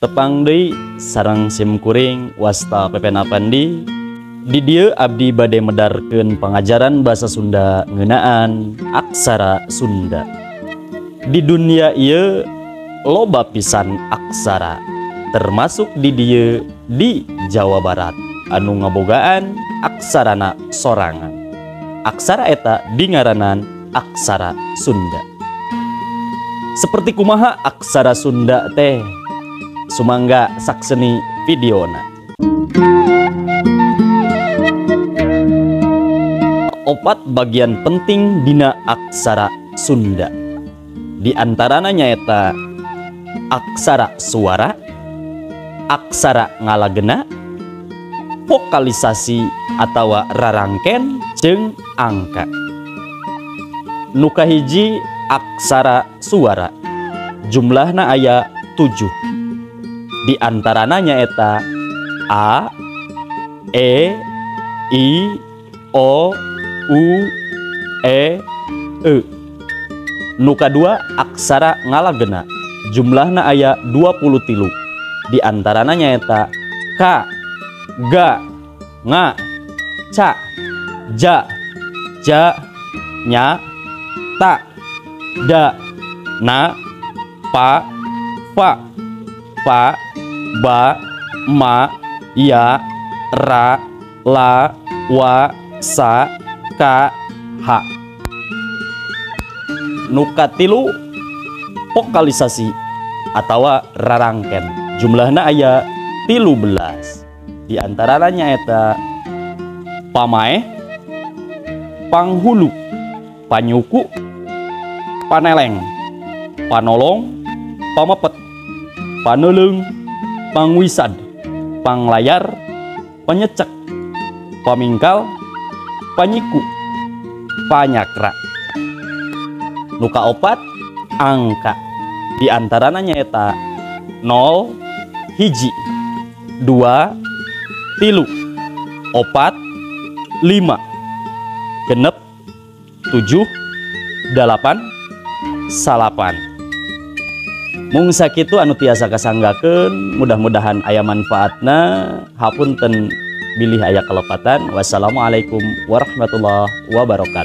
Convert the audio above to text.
Tepang deui sareng sim kuring wasta Pepen Apandi. Di dieu abdi bade medarkeun pangajaran bahasa Sunda ngeunaan aksara Sunda. Di dunia ieu loba pisan aksara, termasuk di dieu di Jawa Barat anu ngabogaan aksarana sorangan. Aksara eta dingaranan aksara Sunda. Seperti kumaha aksara Sunda teh? Sumangga sakseni videona. Opat bagian penting dina aksara Sunda. Di antarana nyaeta aksara suara, aksara ngalagena, vokalisasi atawa rarangken jeung angka. Nu kahiji aksara suara, jumlahna aya 7. Di antarana nyaeta a, e, i, o, u, e, e. Nu kadua aksara ngalagena, jumlahna aya 23. Di antarana nyaeta k, g, nga, ca, ja, ja, nya, ta, da, na, pa, fa, pa, ba, ma, ya, ra, la, wa, sa, ka, ha. Nu katilu vokalisasi atawa rarangken, jumlahna aya 13. Di antarana nyaeta pamaeh, panghulu, panyuku, paneleng, panolong, pamepet, paneleung, pangwisad, panglayar, panyecek, pamingkal, panyiku, panyakra. Nu kaopat angka, di antarana nyaeta 0, 1, 2, 3, 4, 5, 6, 7, 8, 9. Mung sakitu anu tiasa kasanggakeun, mudah-mudahan aya manfaatna. Hapunten bilih aya kelepatan. Wassalamualaikum warahmatullahi wabarakatuh.